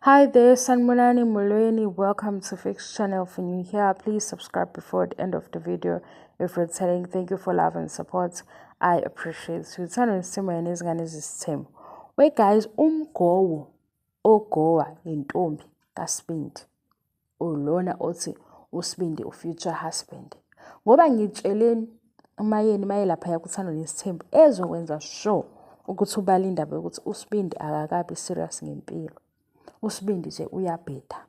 Hi there, Sanibonani Molweni. Welcome to Fix Channel. If you're new here, please subscribe before the end of the video. If you're telling, thank you for love and support. I appreciate you. Uthando nesithembu nezingane ezisithembu. Wait guys, umgowo ogowa intombi kaSibindi. Ulona othi uSibindi u-future husband. Ngoba ngitsheleni uMayeni maye laphaya kuThando Nesithembu ezokwenza sure ukuthi ubala indaba yokuthi uSibindi akakabi serious ngempilo. USibindi nje uyabheda.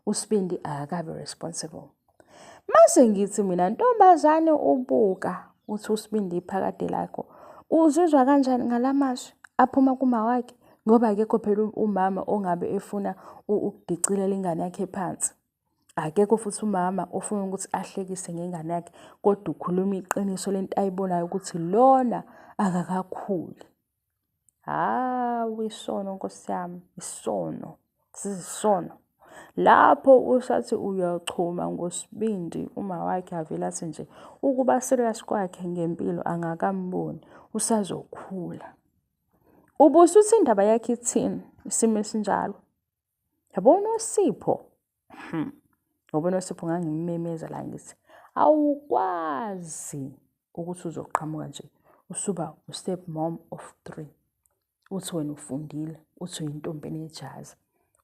USibindi akakabi responsible. Mase ngithi mina ntombazane ubuka uthi uSibindi iphakade lakho. Uzizwa kanjani ngalamazwi aphuma kuma wakhe? Ngoba akekho phela umama ongabe efuna ukudicilela ingane yakhe phansi. Akekho futhi umama ofuna ukuthi ahlekise ngengane yakhe kodwa ukhuluma iqiniso lento ayibonayo ukuthi lona akakakhuli. Hawu isono Nkosi yami, isono, siyisono. Lapho usathi uyachuma ngoSibindi uma wakhe avele athi nje ukuba serious kwakhe ngempilo angakamboni usazokhula. Ubusuthi indaba yakhe ithini isimo esinjalo? Yabona uSipho? Ngoba uNosipho ngangimmemeza la ngithi awukwazi ukuthi uzoqhamuka nje usuba u-step mom of 3. Uthi wena ufundile, uthi uyintombi enejazi.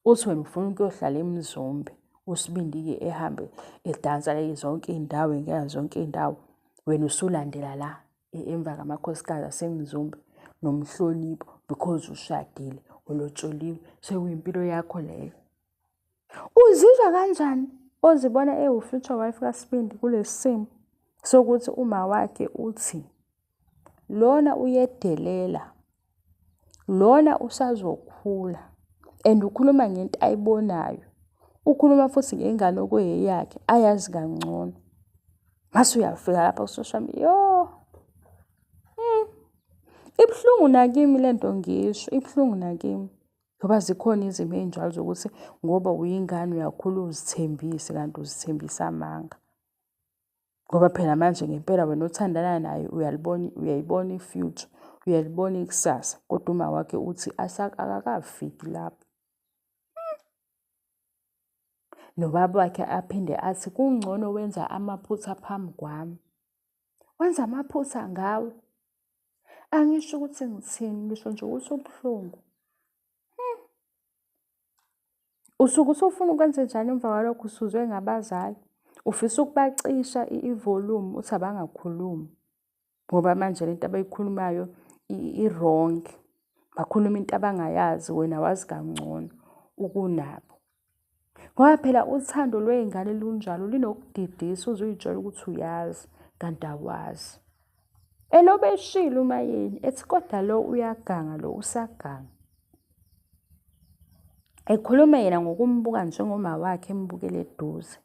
Uthi wena ufuna ukuyohlala eMzumbe, uSibindi-ke ehambe edansa le zonke iy'ndawo, engena zonke iy'ndawo. Wena usulandela la emva kwamakhosikazi aseMzumbe nomhlonipho because ushadile, ulotsholiwe, sekuyimpilo yakho leyo. Uzizwa kanjani ozibona ewu-future wife kaSibindi kulesi simo sokuthi uma wakhe uthi lona uyedelela, lona usazokhula and ukhuluma ngento ayibonayo, ukhuluma futhi ngengane okuyeyakhe ayazi kangcono. Mase uyafika lapha ku-social media, yo. Ibuhlungu nakimi lento ngisho, ibuhlungu nakimi. Ngoba zikhona izimo ey'njalo zokuthi ngoba uyingane uyakhula uzithembise kanti uzithembisa amanga. Ngoba phela manje ngempela wena othandana naye uyalibona, uyayibona i-future, uyalibona ikusasa. Kodwa uma wakhe uthi akakafiki lapho. Nobaba wakhe aphinde athi kungcono wenza amaphutha phambi kwami. Wenza amaphutha ngawe. Angisho ukuthi ngithini, ngisho nje ukuthi ubuhlungu. Usuke usufuna ukwenze njani emva kwalokho usuzwe ngabazali? Ufisa ukubacisha i-volume uthi abangakhulumi. Ngoba manje lento abayikhulumayo i-wrong. Bakhuluma into abangayazi wena wazi kangcono ukunabo. Ngoba phela uthando lwey'ngane lunjalo linokudidisa uze uy'tshele ukuthi uyazi kanti awazi. Elobe eshilo uMayeni ethi kodwa lo uyaganga lo usaganga. Ekhuluma yena ngokumbuka njengoma wakhe embukele eduze.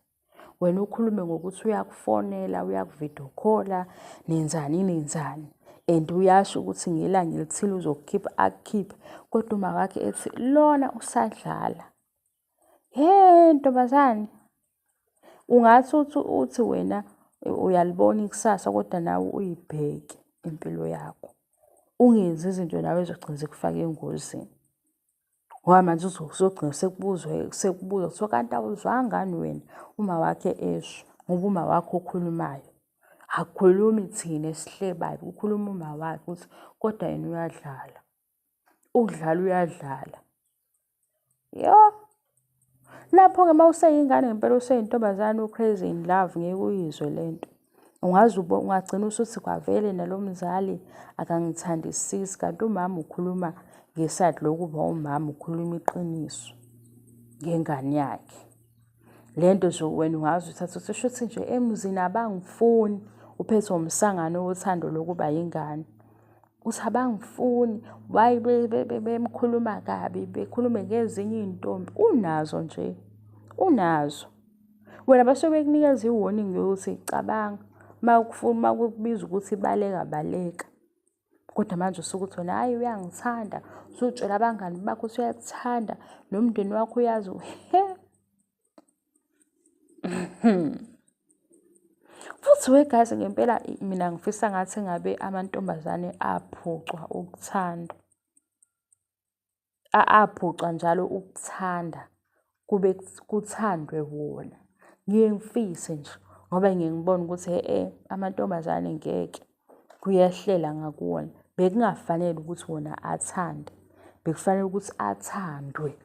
Wena ukhulume ngokuthi uyakufonela, uyaku-video call-a, nenzani nenzani. And uyasho ukuthi ngelanga elithile uzokukhipha akukhiphe. Kodwa uma wakhe ethi lona usadlala. He ntombazane, ungathi uthi wena uyalibona ikusasa kodwa nawe uyibheke impilo yakho. Ungenzi izinto nawe ezogcina zikufaka engozini. Ngoba manje uzogcina sekubuzwe sekubuzwa kuthiwa kanti awuzwanga ngani wena uma wakhe esho ngoba uma wakhe okhulumayo. Akukhulumi thina esihlebayo, kukhuluma uma wakhe ukuthi kodwa yena uyadlala. Ukudlala uyadlala. Yo. Lapho-ke uma useyingane ngempela useyintombazane u-crazy in love ngeke uyizwe lento. Ungaze ungagcina usuthi kwavele nalo mzali akangithandisisi kanti umama ukhuluma ngeside lokuba umama ukhuluma iqiniso ngengane yakhe. Lento nje wena ungaze uthathe uthi shuthi nje emzini abangifuni, uphethwe umsangano wothando lokuba yingane. Uthi abangifuni, why bemkhuluma kabi, bekhulume ngezinye iy'ntombi. Unazo nje, unazo. Wena basuke bekunikeza i-warning yokuthi cabanga, uma kukubiza ukuthi baleka, baleka. Kodwa manje usuke uthi wena hhayi uyangithanda, usutshela abangani bakho ukuthi uyakuthanda, nomndeni wakho uyazi. He. Futhi we guys ngempela mina ngifisa ngathi ngabe amantombazane aphucwa ukuthandwa. Aphucwa njalo ukuthanda kube kuthandwe wona. Ngiye ngifise nje ngoba ngiye ngibone ukuthi e-e amantombazane ngeke kuyehlela ngakuwona. Bekungafanele ukuthi wona athande, bekufanele ukuthi athandwe.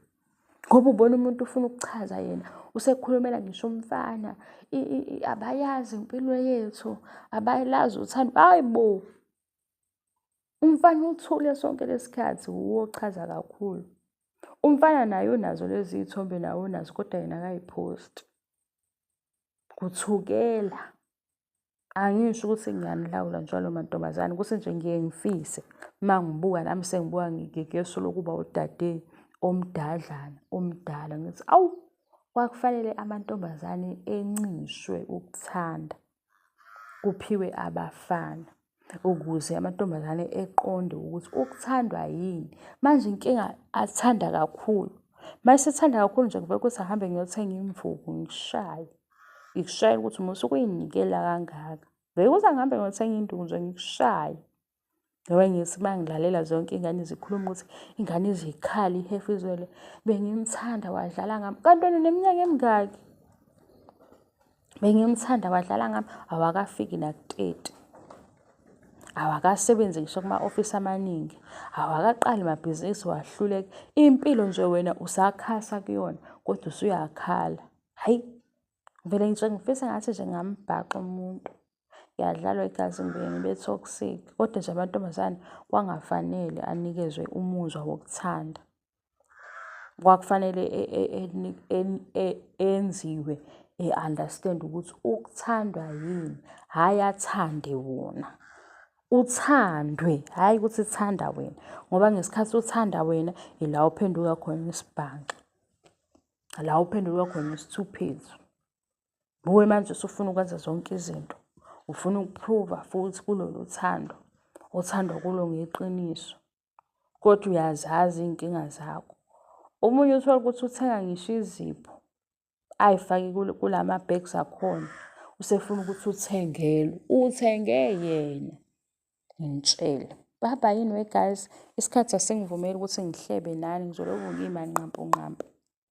Ngoba ubona umuntu ufuna ukuchaza yena, usekhulumela ngisho umfana, abayazi impilo yethu, abayalazi uthando. Hhayi bo! Umfana uthule sonke lesikhathi wuwe ochaza kakhulu. Umfana naye unazo lezi iy'thombe nawe unazo kodwa yena akayiphosti. Kuthukela. Angisho ukuthi ngiyanilawula njalo mantombazane, ukuthi nje ngiye ngifise uma ngibuka nami sengibuka ngeso lokuba udade omdadlana, omdala ngithi awu, kwakufanele amantombazane encishwe ukuthanda, kuphiwe abafana ukuze amantombazane eqonde ukuthi ukuthandwa yini. Manje inkinga athanda kakhulu. Uma esethanda kakhulu nje kuvele kuthi ahambe ngiyothenga imvubu ngikushaye. Ngikushayela ukuthi musa ukuyinikela kangaka. Vele kuthi angihambe ngiyothenga induku nje ngikushaye. Ngoba ngithi uma ngilalela zonke iy'ngane zikhuluma ukuthi ingane izikhali ihefuzele, bengimthanda wadlala ngami. Kanti wena uneminyaka emingaki? Bengimthanda wadlala ngami. Awakafiki naku-30. Awakasebenzi ngisho kuma-ofisi amaningi. Awakaqali mabhizinisi wahluleka. Impilo nje wena usakhasa kuyona kodwa usuyakhala. Hhayi, ngivele nje ngifise ngathi nje ngingambhaxa umuntu. Ngiyadlalwa igazi ngibuye ngibe toxic. Kodwa nje amantombazane kwangafanele anikezwe umuzwa wokuthanda. Kwakufanele enziwe e-understand ukuthi ukuthandwa yini, hhayi athande wona. Uthandwe, hhayi ukuthi thanda wena. Ngoba ngesikhathi uthanda wena ila uphenduka khona isibhanxa. La uphenduka khona isithuphethu. Nguwe manje usufuna ukwenza zonke izinto. Ufuna ukuphruva futhi kulolu thando othandwa kulo ngeqiniso. Kodwa uyazazi iy'nkinga zakho. Omunye uthole ukuthi uthenga ngisho izipho ay'fake kulama-bags akhona. Usefuna ukuthi uthengelwe, uthenge yena. Ngitshele. Bye bye anyway guys, isikhathi asingivumeli ukuthi ngihlebe nani, ngizolokhu ngimanqampunqampu.